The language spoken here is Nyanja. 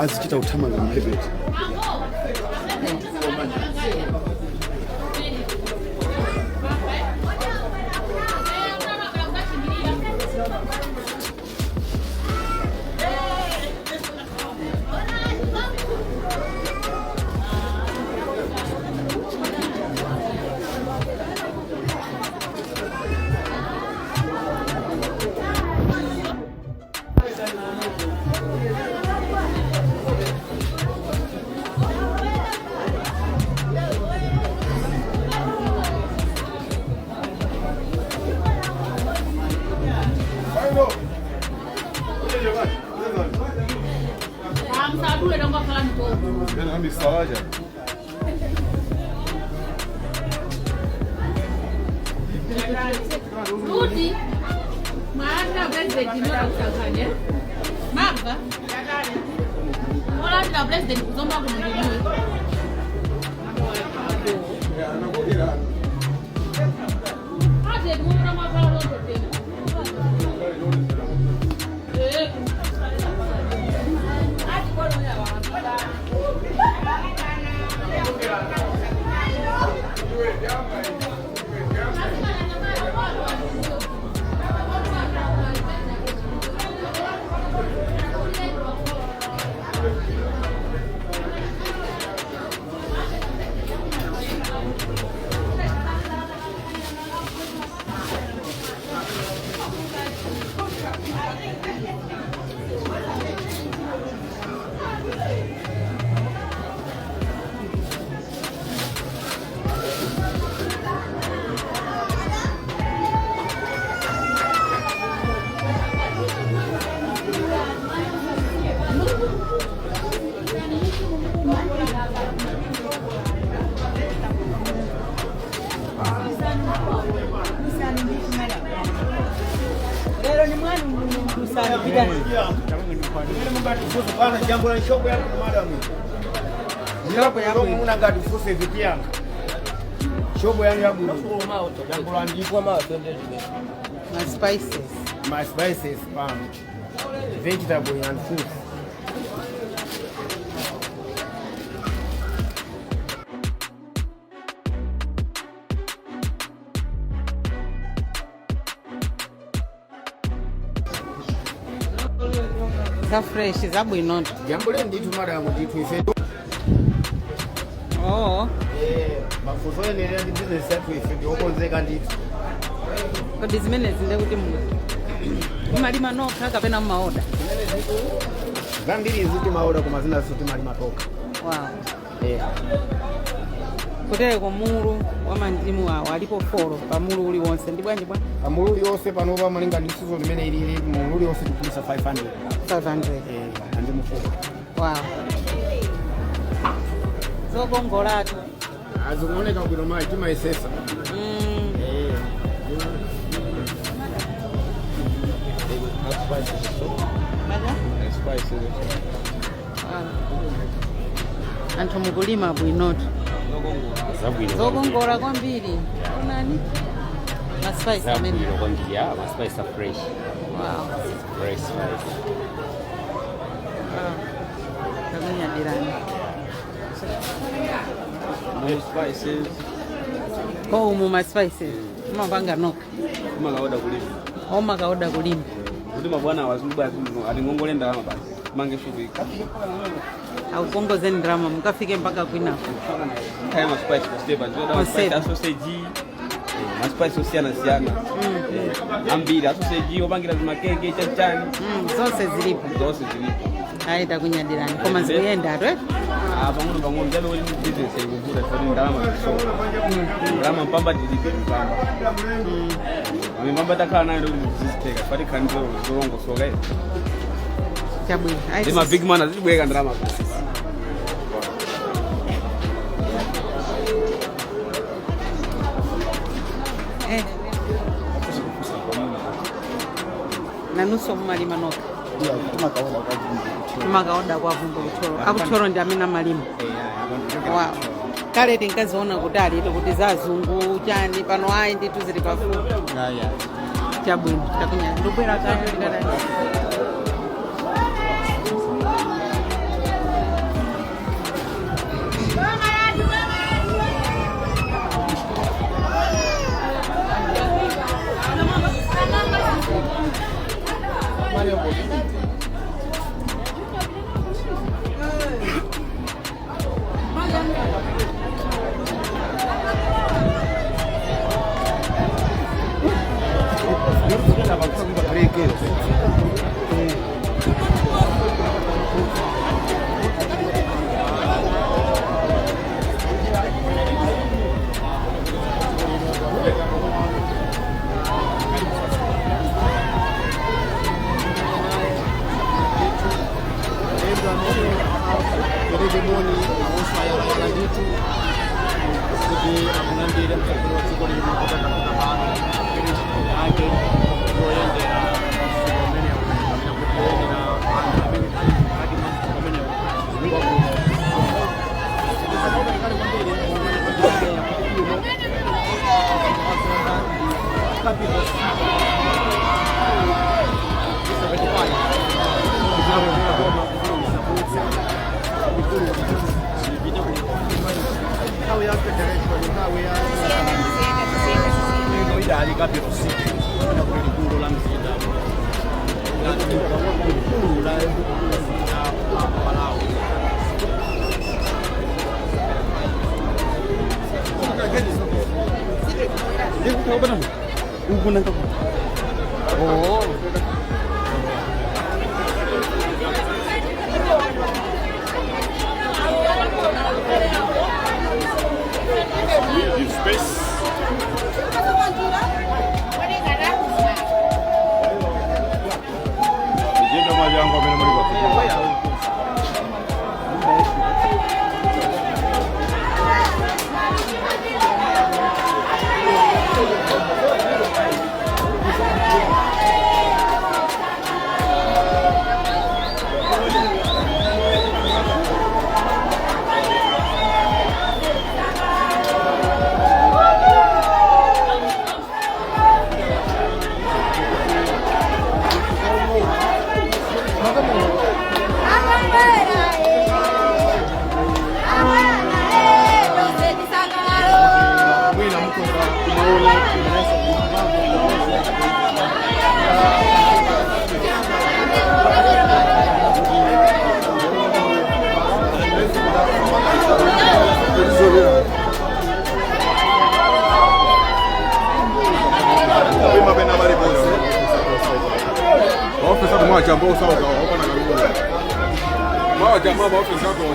Azichita kuthamanga mphepete. Kuti mwalandira president inoda kusankhani mabva olandira president kuzomba kuno ndinuyo. Ate muona mwavala lonto tena. Eh. Ati kono ya wa. Lero ni mwana musanipita. Jambo la shop yako madam. Shop yako Munangatifunse vitiyanga. Shop yangu yabuno. Jambo la ndikwa ma Ma spices. My spices pano. Vegetable and fruits. Za fresh, zabwinoto. Jambo le ndithu madam, ndithu ife. Oh. Eh, mafunso enera ndi business yathu ife ndiokonzeka ndithu. Kodi zimenezi ndekuti mumalima nokha kapena mumaoda? Zambiri izi timaoda, koma zinazo timalima tokha. Yeah. Kutereko mulu wa mandimu awo alipo four pa mulu uliwonse ndi bwanji bwa? Pamulu uliwonse panopa, malinga ndi season imene ilili, mulu uliwonse tikugulisa 500. 500? Eh, mandimu four. Wow, zokongolatu. Azikuoneka bwino mayi, timayesesa. Eh. Maja? Spices. Wow. Anthu mukulima bwinotu. Zabwino. Zokongola kwambiri, onani ma spice amene. Zabwino kwambiri, ah, ma spice are fresh. Fresh spice. Wow. Takunyadirani. More spices. Ko umu ma spices mumapanga nokha? Umakaoda kulima. Omakaoda kulima? Kuti mabwana wazungu basi atingongole ndalama basi. Mange shughuli. Akukongozeni ndalama mukafike mpaka kwinako? Kaya ma spice kosepa. Ndio ma spice Kosepa. a sausage. Ma spice osiyana siyana. Ambiri a sausage opangira zimakeke chachani. Zonse zilipo? Zonse zilipo. Ayi, takunyadirani, koma zikuyenda tu, eh? Ah, pang'ono pang'ono chabe kuti business ikuvuta chifukwa ndalama zisowa. Ndalama mpamba tilibe mpamba. Mpamba takhala nayo ndikuti zizitheka chifukwa tikhala ndi zolongosoka. Chabwino. Ayi. Ndi ma big man azibweka ndalama basi. Eh. Nanunso mumalima nokha? Mumakaoda kwa Vumbo kuThyolo? AkuThyolo ndi amene amalima? Wow. Kale tinkaziona kuti alito kuti zazungu chani, pano ayi ndithu zili pafupi. Chabwino, takunya ndobwera kale ndikadani. Apereke moni awonso ayalala ndithu kuti amulandire mtsogoleri wa dziko lino kuti akafika pano agwire ntchito yake yoyendera msika umenewu kapena kuti yoyendera anthu amene ali mkati mwa msika umenewu wakuno. Kale kwambiri kuti ino capital city nthawi ya federation, nthawi ya ino idali capital city kapena kuti likulu la mzinda, likulu la mzinda wa Malawi. Oh. Give space. Jenga majango amene muli patsogolo. Mwina mkuza kumaona kumaona. Wima pena bali bonse. Maofisa kumwachamba usauka wapana kalulu. Mwachamba maofisa kwa.